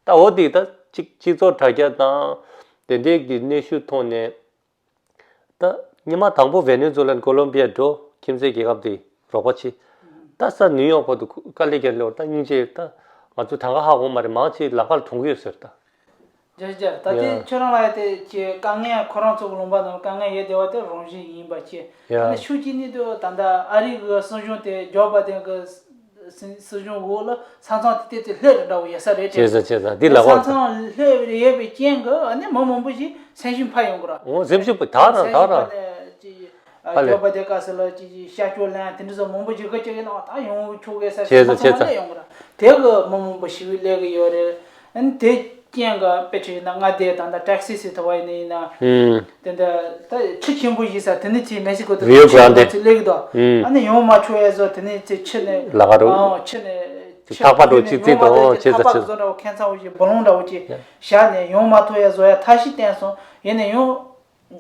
ད། ད་འོ་དེ་ད་གཅིག་སྤྱི་ཚོགས་དྲ་རྒྱ་དང་དེ་འདྲའི་གི་གནོན་ཤུགས་ཐོག་ནས། ད་ཉི་མ་དང་པོ་ཝེ་ནེ་ཛུ་ལན་ཀོ་ལོམ་བི་ཡ་འགྲོ། ཁྱིམ་མཚེས་རྒྱལ་ཁབ་དེ་རོགས་པ་བྱེད། ད་ས་ནིའུ་ཡོག་བར་དུ་དཀའ་ལས་བརྒྱབ་ལོར་ད་སྙིང་རྗེ། ད་ང་ཚོ་གྲངས་ཀ་ཧ་གོ་མ་རེད། མང་ཆེ་ལམ་ཁ་ལ་གྲོངས་ཀྱི་ཡོད་ཟེར་ད། རྒྱ་རྒྱ་ད་ལྟའི་ཡ། ཁྱོད་རང་ལ་ཡ་དེ་ཀྱི་དཀའ་ངལ་ཁོ་རང་ཚོ་གི་ལུང་པ་ནང་དཀའ་ངལ་ཡོད་བསྡད་པ་དེ་རང་བཞིན་ཡིན་པ་བྱས། ཡ། ཨ་ནི་ཤུགས་ཀྱིས་ནི་དུ་ད་ལྟ་ཨ་རི་གི་སྲིད་གཞུང་དེ་ཇོ་བྷ་དན་གི་སྲིད་སྲིད་གཞུང་འོག་ལ་ས་མཚམས་དེ་ཏོག་ཙམ་ལྷོད་རེ་འདྲ་བོ་ཡོད་ས་རེད་དྲན། བྱས་ཙང་བྱས་ཙང་འདི་ལ་ས་ཨོ་ཙང་། ལྷོད་རེ་ཡོད་པའི་རྐྱེན་གྱིས་ཨ་ནི་མི་མང་པོ་ཞིག་སེམས་ཤུགས་འཕར་ཡོང་གི་ར། འོ་སེམས་ཤུགས་འཕར་ད་རང་ད་རང་། སེམས་ཤུགས་འཕར་ནས་ཅི་ཨ་ཨ་ལས། ཇོ་བྷ་དན་ག་ས་ལ་ཅི་ཅི་ཤར་ཕྱོགས་ལན་དེ་འདྲ་ཚོ་མང་པོ་ཞིག་གི་ཅི་ཡིན་ནའང་ད་ཡོང་ཆོག་གི་ས་བྱས་ས་ས་ས་བྱས་མ་ས་ལས་ཡོང་གི་ར། དེ་གི་མི་མང་པོ་ཞིག་སླེབས་གི་ཡོད་རེད། ཨ་ནི་དེ་རྐྱེན་གྱིས་དཔེ་ཆ་ཡིན་ན་མངའ་སྡེ་དང་ད་ཊེག་སི་སི་ཐོ་བ་ཡིན་ན་ཡིན་ན། ཨུམ། དེ་འདྲ་ད་ཁྲི་ཆེན་པོ་ཞིག་ས་དེ་ནས་ཚེ་མེག་སི་ཀོ་དུ་རིའོ་ཁྲི་ཆེན་པོ་གྷ་རན་ཌེ། ཚེ་སླེབས་གི་འདུག་ཨུམ། ཨ་ནི་ཡོང་མ་ཆོག་ཡ་བཟོ་དེ་ནས་ཚེ་ཕྱི་ནས་ལ་ག་རུ། ཨང་ཕྱི་ནས་ཕྱི་ཐག་པ་འགྲོ་ཕྱི་ནས་ཅིག་ཡོང་མ་ཐུབ་ཅེས་ཐག་པ་བཟོ་འདྲ་བོ་ཁེན་ཚ་བོ་ཞིག་སྦུ་ལོང་འདྲ་བོ་ཅིག་བཞག་ནས་ཡོང་མ་ཐུབ་ཡ་བཟོ་ཡ་ཐབས་ཤེས་བསྟན་སོང་། ཡིན་ན་ཡང་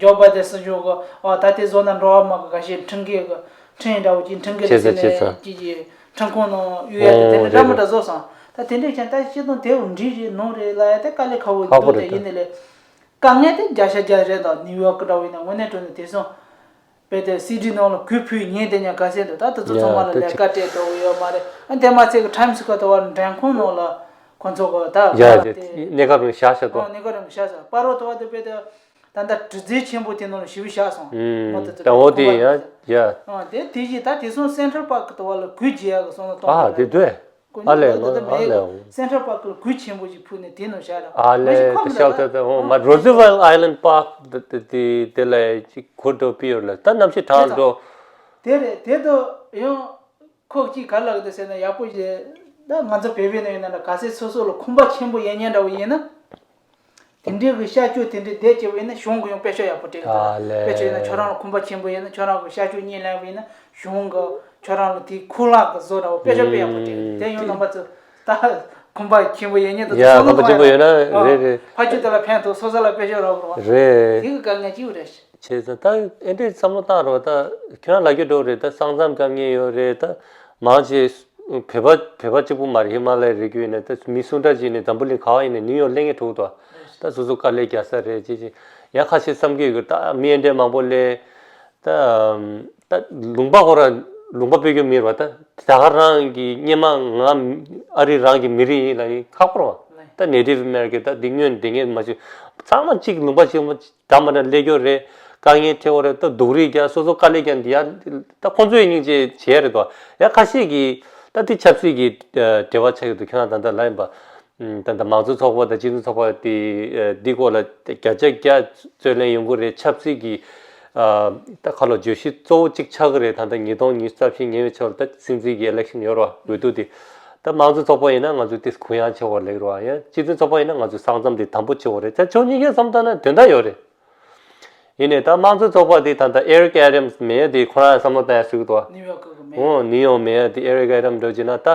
ཇོ་བྷ་དན་སྲིད་གཞུང་གི་ཨ་ད་དེ་བཟོ་ན་འགྲོ་བ་མ་གི་ག་ཤེད་ཁྲིམས་འགལ་གི་ཁྲིམས་འདྲ་བོ་ཅིག་ཁྲིམས་འགལ་བྱས་ལ་ཙང་བྱས་ནས་བྱས་ཙང་ཅིག་ཅིག་ཁྲིམས་ཁང་ནང་གཡུག་ཡ་དེ་དེ་འདྲ་འདྲ་མི་འདྲ་བཟོ་སོང་། ད་དེ་འདྲས་ཀྱང་ད་སྤྱི་དོན་དེ་འདྲས་རེད་ནོར་རེད་ལ་ཡ་དེ་དཀའ་ལས་ཁག་པོ་ཁག་པོ་འདུག་དེ་རེད་ད། ཡིན་ནི་ལས། དཀའ་ངལ་དེ་བརྒྱ་ཆ་བརྒྱ་རེད་ད། ནིའུ་ཡོག་གི་འདྲ་བོ་ཡིན་ན་དངོས་གནས་དྲང་གནས་དེ་སོང་། དཔེ་དེ་སི་ཌི་ནང་ལ་གུས་ཕུད་ཉན་དེ་ཉན་ག་ཚད་འདུག་ད་དེ་ཚོ་ཚང་མ་ལ་ལས་ཀ་སྤྲད་འགྲོ་གི་ཡོད་མ་རེད། ཨ་དེ་མ་ཚད་ཀྱི་ཊའིམ་སི་སྐོར་དུ་བར་མགྲོན་ཁང་ནང་ལ་ཁོང་ཚོ་གི་ད་ཡ་བ་ཡ་དེ་གནས་སྐབས་རིང་བཞག་བཞག་ཏོ། ཨ་གནས་སྐབས་རིང་བཞག་བཞག་པ་རོ་དུ་བ་དེ་དཔེ་དེ་ད་ལྟ་གྲུ་རྫས་ཆེན་པོ་དེ་ནང་ལ་ཞིབ་བཞག་སོང་། ཨུམ། མ་དེ་ད་འོ་དེ་ཡ་ཡ། ཨ་དེ་དེ་བཞིན་ད་དེ་སོང་སེན་ཊྲལ་པཱརྐ་དུ་བ་ལ་གུས་བྱེད་ཡ་གི་སོང་ན་གཏོང་ཨ་དེ་དུས། ཨ་ལས་ལོ་ཨ་ལས། སེན་ཊྲལ་པཱརྐ་ལ་གུས་ཆེན་པོ་ཞིག་ཕུལ་ནས་དེ་ནང་བཞག་ར། ཨ་ལས་དེ་ཤག་ད་ད་འོ་མ་རོ་ཛི་ཝེལ་ཨའི་ལན་པཱརྐ་དེ་དེ་དེ་ལ་ཅིག་གུར་འགྲོ་པི་ཡོར་ལ་ད་གནམ་གཤིས་དྲག་འགྲོ། དེ་རེད་དེ་དུ་ཡང་ཁོག་ཅིག་ག་ལ་གི་དུ་ཟེར་ན་ཡག་པོ་ཞིག་ད་ང་ཚོ་བོད་པའི་ནང་ཡིན་ན་ག་ཚད་སོ་སོ་ལ་ཁོམ་པ་ཆེན་པོ་ཡོད་མཁན་འདྲ་བོ་ཡིན་ན། དེ་འདྲའི་གི་བྱ་སྤྱོད་དེ་འདྲའི་བསྡད་ཀྱི་བས་ན་གཞུང་གི་ཡང་དཔེ་ཤོག་ཡག་པོ་སྤྲད་ཀྱི་འདུག་ཨ་ལས། དཔེ་ཆ་ཡིན་ན་ཁྱོད་རང་ལ་ཁོམ་པ་ཆེན་པོ་ཡིན་ན་ཁྱོད་རང་གི་བྱ་སྤྱོད་གཉིས་ལེན་པ་ཡིན་ན་གཞུང་གི་ཁྱོད་རང་ལ་དེའི་ཁུ་ལག་གི་བཟོ་འདྲ་བོ་དཔེ་ཤོག་དཔེ་ཡག་པོ་སྤྲད་ཀྱི་འདུག་དེ་ཡང་རྣམ་པ་ཚོ་ད་ཁོམ་པ་ཆེན་པོ་ཡིན་ཉིད་དུ་ཡ་ཚོགས་ཁོམ་པ་ཆེན་པོ་ཡོད་ན་རེད་རེད། ཕ་ཆུ་དེ་ལ་ཕན་ཐོགས་སོ་སོ་ལ་དཔེ་ཤོག་རག་རོགས་རེད། དེ་གི་དཀའ་ངལ་ཅིག་རེད། བྱས་ཙང་ད་ཨེ་འདྲའི་བསམ་བློ་བཏང་རོགས་ད་ཁྱོད་རང་ལ་རྒྱུ་འགྲོ་རེད། ད་ས་མཚམས་དཀའ་ངལ་ཡོད་རེད། ད་མང་ཆེ་བོད་པ་བོད་པ་གཅིག་པུ་མ་རེད། ཧི་མ་ལ་ཡའི་རི་རྒྱུད་ཡིན་ན་ད་མི་སུ་འདྲ་ཅིག་ནས་འཛམ་བུ་གླིང་ག་བ་ཡིན་ནས་ནིའུ་ཡོག་སླེབས་མཁན་འདུག་ད་ད་སོ་སོ་དཀའ་ལས་རྒྱག་ས་རེད་ཅེས་ཅེས་ཡང་ཁ་ཤས་བསམ་གྱི་ཡོད་གི་ད་མི་ཨེ་འདྲའི་མང་པོ་སླེབས། ད་ད་ལུང་པ་ཁོ་རང་ལུང་པ་སྤོ་རྒྱུ་མེད་རེད་བ། ད་ད་ག་རང་གི་སྔོན་མ་ང་ཨ་རི་རང་གི་མི་རིགས་ཡིན་ལབ་ཡིན་ཁག་པོ་རེད་བ། ད་ནེ་ཊིབ་ཨ་མེ་རི་ཀན་ད་འདི་སྔོན་འདི་སྔོན་མ་བྱུང་ཚང་མ་གཅིག་ལུང་པ་གཅིག་མ་འདྲ་མ་འདྲ་སླེབས་རྒྱུ་རེད། དཀའ་ངལ་འཕྲད་ཡོད་རེད། ད་སྡུག་རུས་རྒྱག་སོ་སོ་དཀའ་ལས་རྒྱག་འདི་ཡ་ད་ཁོང་ཚོས་སྙིང་རྗེ་བྱས་རེད་དོ། ཡ་ཁ་ཤས་ཀྱིས་ད་འདི་ཆབ་སྲིད་ཀྱི་འབྲེལ་བ་ཆགས་ཀྱི་འདུག་ཁྱོད་རང་ད་ལྟ་ལབ་ཡིན་པ། ད་ལྟ་མང་གཙོ་ཚོགས་པ་དང་སྤྱི་མཐུན་ཚོགས་པ་དེ་འདི་སྐོར་ལ་བརྒྱ་ཆ་བརྒྱ་རྩོད་ལེན་ཡོང་གི་རེད། ཆབ་སྲིད་ཀྱི་ད་ཁ་ལོ་བརྗོད་གཞི་གཙོ་བོ་གཅིག་ཆགས་ཀྱི་རེད། ད་ལྟ་ཉིས་སྟོང་ཉི་ཤུ་རྩ་བཞི་ཉེ་བའི་ཆར་ད་སྲིད་འཛིན་གྱི་ཨི་ལེག་ཤན་ཡོད་རེད་བ། འོས་བསྡུ་དེ་ད་མང་གཙོ་ཚོགས་པ་ཡིན་ན་ང་ཚོ་ཏིས་གུ་ཡངས་ཆེ་བ་ལེགས་རེད་བ། ཡང་སྤྱི་མཐུན་ཚོགས་པ་ཡིན་ན་ང་ཚོ་ས་མཚམས་དེ་དམ་པོ་ཆེ་བ་རེད། ད་ཕྱོགས་གཉིས་ཀའི་བསམ་བཏང་ན་དོན་དག་ཡོད་རེད། ཡིན་ནའི་ད་དམངས་གཙོའི་ཚོགས་པ་དེ་ད་ལྟ་ཨེ་རིག་ཨེ་ཌམ་སི་མེ་ཡར་དེ་ཁོ་རང་བསམ་བློ་བཏང་ཡ་ཟེར་གི་འདུག་བ། ནིའུ་ཡོག་གི་མེ་ཡར། འོ་ནིའུ་ཡོག་མེ་ཡར་དེ་ཨེ་རིག་ཨེ་ཌམ་སི་འགྲོ་བྱས་ན་ད་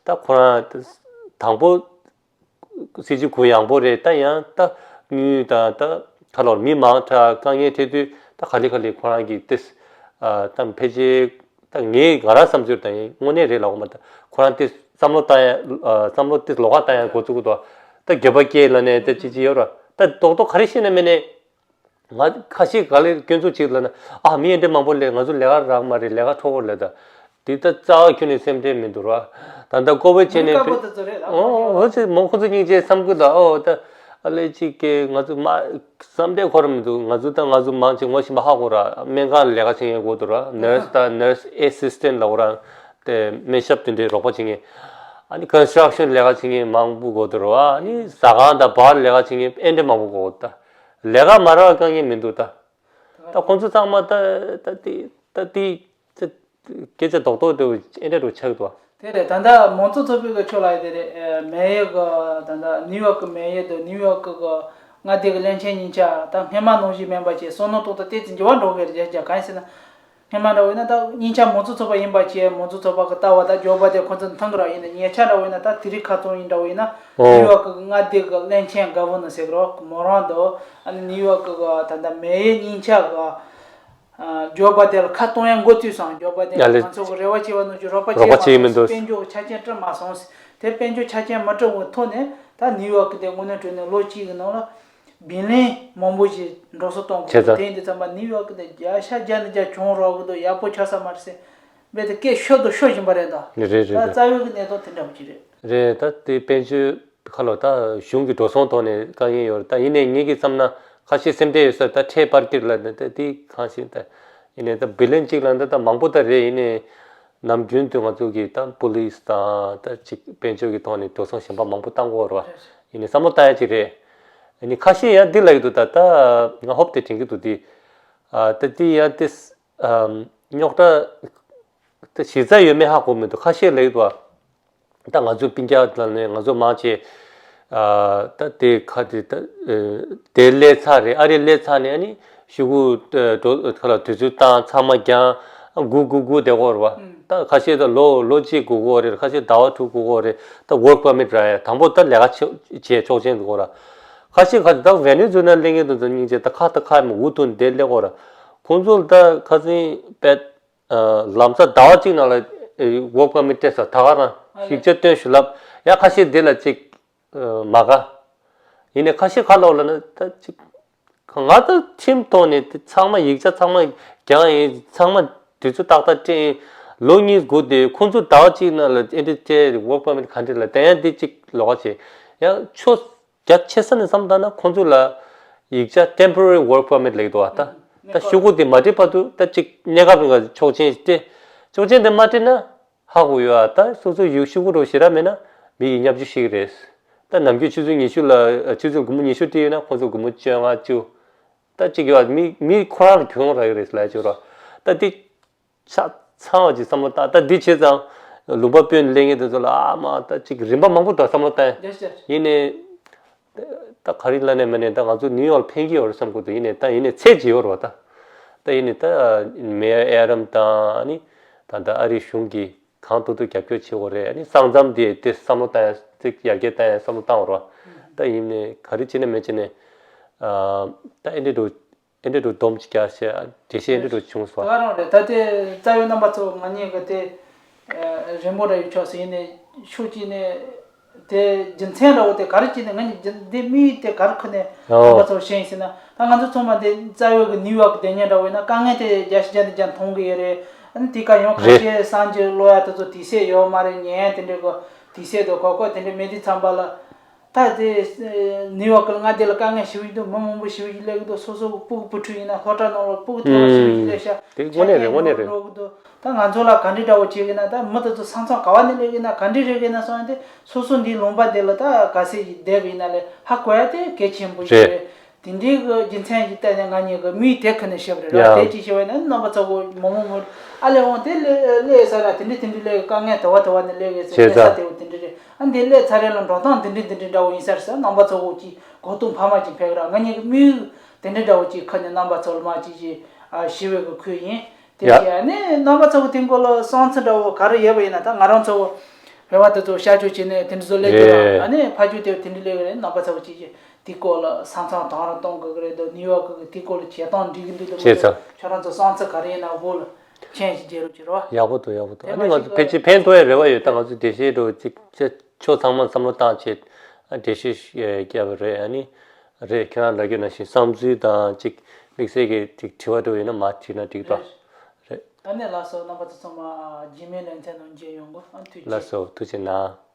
ད་ཁོ་རང་དང་པོ་སྲིད་ཇུས་གུ་ཡངས་པོ་རེད། ད་ཡང་ད་དངུལ་དང་ད་ཁ་ལོར་མི་མང་དྲགས་དཀའ་ངལ་འཕྲད་དུས་ད་ག་ལེ་ག་ལེ་ཁོ་རང་གིས་ཏེ་ད་ཕལ་ཆེར་ད་ངས་ང་རང་བསམ་ཚུལ་ད་ཡིན་དངོས་གནས་རེད་ལབ་གི་མ་རེད། ཁོ་རང་ཏེ་བསམ་བློ་བཏང་ཡ་བསམ་བློ་ཏེ་ལོགས་ཀ་བཏང་ཡ་འགོ་བཙུགས་གི་འདུག་ད་འགྱོད་པ་སྐྱེས་ལབ་ནས་ད་ཅི་ཅི་ཡོད་ར། ད་རྡོག་རྡོག་ག་རེ་བཤད་ན་མིན་ནས། ང་ཁ་ཤས་ག་ལེར་སྐྱོན་འཛུགས་བྱེད་ལབ་ན་ཨ་མི་ཨེ་འདྲ་མང་པོ་ལས་ང་ཚོ་ལས་ཀ་རག་མ་རེད། ལས་ཀ་འཕྲོ་བརླག་ད། དེ་ད་རྩ་བ་ཁྱོན་ནས་སེམས་ཁྲལ་མི་འདུག་ར། ད་ལྟ་ཀོ་བིད་བྱས་ནས་དཀར་པོ་དེ་ཚོ་རེད་ལ། ཨོ་ཨོ་ཙི་མོ་ཁོ་ཚོ་སྙིང་རྗེ་བསམ་གི་ད། ཨོ་ད་ཨ་ལས་ཅིག་གི་ང་ཚོ་མ་བསམ་གྲས་འཁོར་མི་འདུག་ང་ཚོ་ད་ང་ཚོ་མང་ཆེ་ངོ་ཤེས་པ་ཧ་གོ་ར། སྨན་ཁང་ལས་ཀ་བྱེད་མཁན་དགོས་འདུག་ར། ནར་སི་ད་ནར་སི་ཨེ་སིས་ཊེན་ཊི་ལབ་ར། དེ་སྨན་ཞབས་དེ་འདྲའི་རོགས་པ་བྱེད་མཁན། ཨ་ནི་ཀོན་སི་ཊྲག་ཤན་ལས་ཀ་བྱེད་མཁན་མང་པོ་དགོས་འདུག་ར། ཨ་ནི་ཟ་ཁང་དང་བར་ལས་ཀ་བྱེད་མཁན་ཨེ་འདྲ་མང་པོ་དགོས་འདུག་ད། ལས་ཀ་མ་རག་དཀའ་ངལ་མི་འདུག་ད། ད་ཁོང་ཚོ་ཚང་མ་ད་ད་དེ་ད་དེ་ད་སྐད་ཆ་རྡོག་རྡོག་དེ་ཨེ་འདྲ་རུ་ཆགས་འདུག་དེ་རེད། ད་ལྟ་མང་གཙོ་ཚོགས་པའི་གི་ཕྱོགས་ལ་དེ་རེད། མེ་ཡོག་གི་ད་ལྟ་ནིའུ་ཡོག་གི་མེ་ཡོག་དང་ནིའུ་ཡོག་གི་གི་མངའ་སྡེ་གི་བློན་ཆེན་གཉིས་ཆ་ད་སྔོན་མ་ནང་བཞིན་མིན་པ་བྱས་བསམ་མནོ་ཏོག་ཏོ་ཏོག་ཙམ་འགྱུར་བ་འགྲོ་གི་རེད། རྒྱ་རྒྱ་གང་ཡིན་ཟེར་ན། སྔོན་མ་འདྲ་བོ་ཡིན་ན་ད་སྙིང་ཆ་མང་གཙོ་ཚོགས་པ་ཡིན་པ་བྱས། མང་གཙོ་ཚོགས་པ་གི་ལྟ་བ་དང་འགྱོད་པ་དེ་ཁོ་ཚོ་མཐུན་གི་ར། ཡིན་ན་ཉེ་ཆར་འདྲ་བོ་ཡིན་ན་ད་དེ་རིང་ཁ་སང་ཡིན་འདྲ་བོ་ཡིན་ན། ཨོ། ནིའུ་ཡོག་གི་མངའ་སྡེ་གི་བློན་ཆེན་ག་བོ་ནི་ཟེར་གི་རོ། མོ་རང་དོ། ཨ་ནི་ནིའུ་ཡོག་གི་ད་ལྟ་མེ་ཡི་སྙིང་ཆ་གི་འགྱོད་པ་དེ་ལ་ཁ་གཏོང་ཡ་འགོ་བཙུགས་སོང་། འགྱོད་པ་དེ་ཡ་ལེ། ང་ཚོ་གི་རེ་བ་བྱས་པ་ནང་བཞིན་རོགས་པ་རོགས་པ་བྱས་མ་བྱས་མི་སོང་། འདུག་དཔལ་འབྱོར་ཆ་རྐྱེན་སྤྲད་མ་སོང་། དེ་དཔལ་འབྱོར་ཆ་རྐྱེན་མ་སྤྲད་པའི་ཐོག་ནས་ད་ནིའུ་ཡོག་གི་དེ་དངོས་གནས་དྲང་གནས་ལོ་གཅིག་གི་ནང་ལ་བིལ་ལིན་མང་པོ་ཞིག་འགྲོ་སོང་གཏོང་དགོས། བྱས་ཙང་། དེ་ཡིན་དུས་ཙམ་པ་ནིའུ་ཡོག་གི་དེ་བརྒྱ་ཆ་བརྒྱ་ནས་བརྒྱ་གྱོང་རག་གི་འདུག་ཡག་པོ་ཆགས་ས་མ་རེད་ཟེར། རྦད་དེ་སྐད་ཤོར་དང་ཤོར་བཞིན་པ་རེད་ད། རེད་རེད། ད་རེད། རྩ་བའི་གི་གནད་དོན་དེ་འདྲ་བོ་ཅིག་རེད། རེད། ད་དེ་དཔལ་འབྱོར་ཁ་ལོ་ད་གཞུང་གི་འགྲོ་སོང་ཐོག་ནས་དཀའ་ངལ་ཡོད་རེད། ད་ཡིན་ནའི་ངེད་ཀྱིས་བསམ་ན་ཁ་ཤས་སེམས་ཁྲལ་ཡོད་ས་རེད། ད་ཁྲལ་སྤར་སྐྱེལ་ལ་ད་དེ་གང་ཞིག་ད་ཡིན་ནའི་ད་བིལ་ལིན་གཅིག་ལ་ད་ད་མང་པོ་ད་རེད། ཡིན་ནའི་ནམ་རྒྱུན་དུ་ང་ཚོ་གི་ད་པུ་ལིས་དང་ད་ཅིག་དཔལ་འབྱོར་གྱི་ཐོག་ནས་འགྲོ་སོང་གཞན་པ་མང་པོ་བཏང་དགོས་རེད་བ། ཡིན་ནའི་བསམ་བློ་བཏང་ཡ་ཅིག་རེད། ཡིན་ནའི་ཁ་ཤས་ཡང་འདི་ལ་ཡོད་དུ་ད་ད་ང་ཧོབ་དེ་དྲན་གྱི་འདུག་དེ་ད་དེ་ཡང་དེ་རྙོག་དྲ་ད་གཞི་རྩ་ཡོད་མེད་ཧ་གོ་མི་འདུག་ཁ་ཤས་ལ་ཡོད་དུ་བ། ད་ང་ཚོ་སྤུན་ཀྱག་ལ་ནས་ང་ཚོ་མང་ཆེ་ཨ་ད་དེ་ཁ་དེ་ད་ཨ་དེ་སླེབས་ཚར་རེད། ཨ་རི་སླེབས་ཚར་ནས་ཨ་ནི་ཤོག་གུ་ཨ་འགྲོ་ཁ་ལ་དུས་ཚོད་བཏང་ཚང་མ་རྒྱང་སྒུག་སྒུག་སྒུག་བསྡད་ཀྱི་ཡོད་རེད་བ། ད་ཁ་ཤས་ད་ལོ་ལོ་གཅིག་སྒུག་གི་ཡོད་རེད། ཁ་ཤས་ཟླ་བ་དྲུག་སྒུག་གི་ཡོད་རེད། ད་work permit་རག་ཡ་དང་པོ་ད་ལས་ཀ་བྱེད་ཆོག་མཆན་འདུག་གོ་ར། ཁ་ཤས་ཁ་ཤས་ད་ཝེ་ནེ་ཛུ་ལ་སླེབས་མཁན་དེ་ཚོ་སྙིང་རྗེ། ད་ཁ་ད་ཁ་མི་འུ་ཐུག་འདི་སླེབས་ཀྱི་ཡོད་ར། ཁོང་ཚོ་ལ་ད་ཁ་སང་པད་ཨ་ལམ་སང་ཟླ་བ་གཅིག་ནང་ལ་ཨ་work permit་སྤྲད་ས། ད་ག་རང་ཨ་ལེ། ཡིག་ཆ་སྟོན་ཞུ་ལབ་ཡ། ཁ་ཤས་འདི་ལ་ཅིག་ཨ་མ་དགའ། ཡིན་ནའི་ཁ་ཤས་ཁ་ལོག་ལ་ནི་ད་ཅིག་ང་ད་ཁྲིམས་ཐོག་ནས་དེ་ཚང་མ་ཡིག་ཆ་ཚང་མ་རྒྱང་ཡིན། ཚང་མ་དུས་ཚོད་ཏག་ཏག་སྤྲད་ཡིན། ལོ་གཉིས་སྒུག་དེ་ཁོང་ཚོ་ཟླ་བ་གཅིག་ནང་ལ་ཨེ་འདྲ་སྤྲད། work permit་ག་འདྲ་ལ་ད་ཡང་འདི་གཅིག་ལོགས་ཀ་བྱེད་ཡང་ཆོ། རྒྱ་ཆེ་ས་ནས་བསམ་བཏང་ན་ཁོང་ཚོ་ལ་ཡིག་ཆ་temporary work permit་ལབ་ཀྱི་འདུག་བ། ད་ད་ཤོག་གུ་དེ་མ་བྲིས་བར་དུ་ད་ཅིག་གནས་སྐབས་རིང་ག་ཆོག་མཆན་ཞིག་སྤྲད། ཆོག་མཆན་དེ་མ་སྤྲད་ན་ཧ་གོ་ཡོད་ཨ། ད་སོ་སོ་ཡུལ་ཤོག་གུ་རོ་ཞེ་དྲག་མེད་ན་མི་ཡིས་བརྙས་བཅོས་བྱེད་ཀྱི་རེད། ད་ནམ་རྒྱུན་ཆུ་ཚོད་ཉི་ཤུ་ལ་ཆུ་ཚོད་སྒོར་མོ་ཉི་ཤུ་སྤྲད་ཡོད་ན་ཁོང་ཚོ་སྒོར་མོ་བཅོ་ལྔ་བཅུ། ད་ཅིག་ཡོད་ཨ། མི་མི་ཁོ་རང་ལ་གྱོང་རག་གི་རེད་ལབ་ཡ་ཅིག་རོ། ད་དེ་ཆ་ཚང་བ་ཅིག་བསམ་བློ་བཏང་། ད་འདི་བྱས་ཙང་ལུང་པ་སྤོས་ནས་སླེབས་མཁན་དེ་ཚོ་ལ་ཨ་མ་ད་ཅིག་རིམ་པ་མང་པོ་འདུག་བསམ་བློ་བཏང་། རྒྱ་ཆེ། ཡིན་ནའི་ད་ག་རེ་ལབ་ནས་མ་ནས་ད་ང་ཚོ་ནིའུ་ཡོག་ལ་ཕན་གྱི་ཡོད་རེད་བསམ་གྱི་འདུག་ཡིན་ནའི་ད་ཡིན་ནའི་ཚད་ཅིག་ཡོད་རེད་བ། ད་ད་ཡིན་ནའི་ད་མེ་ཡར་ཨེ་རམ་དང་ནི་ད་ད་ཨ་རིའི་གཞུང་གིས་གང་ཐུབ་ཐུབ་རྒྱབ་སྐྱོར་བྱེད་དགོས་རེད། ཨ་ནི་ས་མཚམས་དེ་དེ་བསམ་བློ་བཏང་ཡ་ཅིག་ཡར་རྒྱས་བཏང་ཡ་བསམ་བློ་བཏང་བ་རེད་བ། ད་ཡིན་ནའི་ག་རེ་བྱས་ནས་མེད་བྱས་ནས་ཨ་ད་ཨེ་འདྲ་འགྲོ། ཨེ་འདྲ་འགྲོ་སྡོམ་ཅིག་རྒྱག་བྱས་འགྲེལ་བཤད་ཨེ་འདྲ་འགྲོ་བྱུང་སོང་། ད་ག་རང་རེད། ད་དེ་རྩ་བའི་རྣམ་པ་ཚོ་ང་གཉིས་ཀྱི་དེ་རིང་པོ་འདྲ་ཡོད་ཆོག་ཟེར། ཡིན་ནའི་ཤུགས་ཀྱིས་ནས་དེ་རྒྱུ་མཚན་འདྲ་བོ་དེ་ག་རེ་བྱས་ནས་ང་གཉིས་འདི་མིའི་དེ་ག་རེ་ཁུར་ནས་ཨོ་རྣམ་པ་ཚོར་བཤད་ཡིན་ཟེར་ན། ད་ང་ཚོ་ཚང་མ་དེ་རྩ་བའི་གི་ནིའུ་ཡོག་གི་སྡོད་མཁན་འདྲ་བོ་ཡིན་ན་དཀའ་ངལ་དེ་བརྒྱ་ཆ་བརྒྱ་ནས་བརྒྱ་མཐོང་གི་ཡོད་རེད། ཨ་ནི་དེ་ག་ཡང་ཁ་རེད། ཤས་སངས་རྒྱས་སློབ་ཡ་དེ་ཚོ་དུས་ཚོད་ཡོད་མ་རེད། ཉན་དེ་འདྲའི་གི་དུས་ཚོད་དང་གོ་སྐབས་དེ་འདྲ་མེད་དུས་ཙམ་པ་ལ། ད་དེ་ནིའུ་ཡོག་གི་མངའ་སྡེ་ལ་དཀའ་ངལ་ཞེ་པོ་ཞིག་འདུག་མི་མང་པོ་ཞེ་པོ་ཞིག་སླེབས་ཀྱི་འདུག་སོ་སོ་གི་སྤུ་གུ་བུ་ཕྲུག་ཡིན་ན་སློབ་གྲྭ་ནང་ལ་སྤུ་གུ་ཐོན་པ་ཞེ་པོ་ཞིག་སླེབས་ཤག་དེ་དངོས་གནས་རེད། དངོས་གནས་རེད། ད་ང་ཚོ་ལ་ག་འདྲའི་འདྲ་བོ་བྱེད་ཀྱི་ན། ད་མི་དེ་ཚོ་ས་མཚམས་ག་བ་ནས་སླེབས་ཀྱི་ན་ག་འདྲའི་རེད་ཀྱི་ན་སོང་ཡ་དེ་སོ་སོ་འདིའི་ལུང་པ་འདི་ལ་ད་ག་ཚད་ཅིག་བསྡད་པ་ཡིན་ན་ལས་ཧ་གོ་ཡ་དེ་གལ་ཆེན་པོ་ཞིག་རེད། རེད། དེ་འདྲའི་གི་རྒྱུ་མཚན་གྱིས་བལྟས་ནས་ང་གཉིས་ཀྱི་མིའི་དེ་ཁུར་ནས་བཤད་པ་རེད་ར། ཡ། དེ་ཅི་ཞེས་པ་ཡིན་ན་རྣམ་པ་ཚོ་གོ་མོ་མོ་མོ་ཨ་ལས་འོང་དེ་སླེབས་སླེབས་ས་ར་དེ་འདྲའི་དེ་འདྲའི་སླེབས་དཀའ་ངལ་དེ་བ་དེ་བ་ནས་སླེབས་ཡོད་ཟེར། བྱས་སླེབས་ས་ཙང་དེ་བོ་དེ་འདྲའི་རེད། ཨ་འདི་སླེབས་ཚར་རེད་ལ་འགྲོ་སྟངས་འདི་འདྲའི་འདི་འདྲའི་འདྲ་བོ་ཡིན་ས་རེད་ཟེར། རྣམ་པ་ཚོ་གོ་ཅིག་གོ་རྟོགས་འཕར་མ་ཅིག་འཕེལ་གི་ར། ང་གཉིས་ཀྱི་མིའི་དེ་འདྲའི་འདྲ་བོ་ཅིག་ཁུར་ནས་རྣམ་པ་ཚོ་ལ་མ་ཅིག་ཅིག་ཨ་ཞི་བའི་གི་ཁུལ་ཡིན། དེ་ཡ། བྱས་ཨ་ནི་རྣམ་པ་ཚོ་གི་དེ་སྐོར་ལ་བསམ་ཚུལ་འདྲ་བོ་ག་རེ་ཡོད་པ་ཡིན་ན། ད་ང་རང་ཚོ་བོད་པ་དེ་ཚོ་བཤད་རྒྱུ་བྱས་ནས་དེ་འདྲ་ཚོ་སླེབས་ཀྱི་ར། རེད། ཨ་ནི་ཕ་རྒྱུད་དེ་དེ་འདྲ་སླེབས་ཀྱི་རེད། རྣམ་པ་ཚོ་གི་ཅིག་ཅིག་དེ་སྐོར་ལ་ས་མཚམས་དང་རང་གཏོང་དགོས་ཀྱི་རེད་འདུག་ནིའུ་ཡོག་གི་དེ་སྐོར་ལ་བྱེད་སྟངས་འགྲིག་གི་འདུག་འདུག་མི་བྱས་འདུག་ཙང་། ཁྱོད་རང་ཚོ་བསམ་ཚུལ་ག་རེ་ཡིན་ན་འོ་ལ་མཆན་ཞིག་རྒྱག་རོགས་བྱེད་རོགས། ཡག་པོ་འདུག་ཡག་པོ་འདུག་དེ་ཨ་ནི་མ་ང་ཚོ་ཞིག་ཕལ་ཆེར་ཕན་ཐོགས་ཡ་རེ་བ་ཡོད། ད་ང་ཚོ་འགྲེལ་བཤད་འགྲོ་ཅིག་ཅེ་ཕྱོགས་ཚང་མ་བསམ་བློ་བཏང་བྱས་འགྲེལ་བཤད་བརྒྱབ་པ་རེད། ཨ་ནི་རེད། ཁྱོད་རང་ལབ་རྒྱུ་ནང་བཞིན་བསམ་ཚུལ་དང་ཅིག་དམིགས་བསལ་གྱི་ཅིག་དྲི་བ་འདྲ་ཡོད་ན་མར་དྲིས་ན་འགྲིག་ད། རེད། རེད། ཨ་ནི་ལགས་སོ། རྣམ་པ་ཚོ་ཚང་མ་རྗེས་མའི་ལེ་ཚན་ནང་མཇལ་ཡོང་གོ། ཨ་ཐུགས་རྗེ་ཆེ། ལགས་སོ། ཐུགས་རྗེ་གནང་།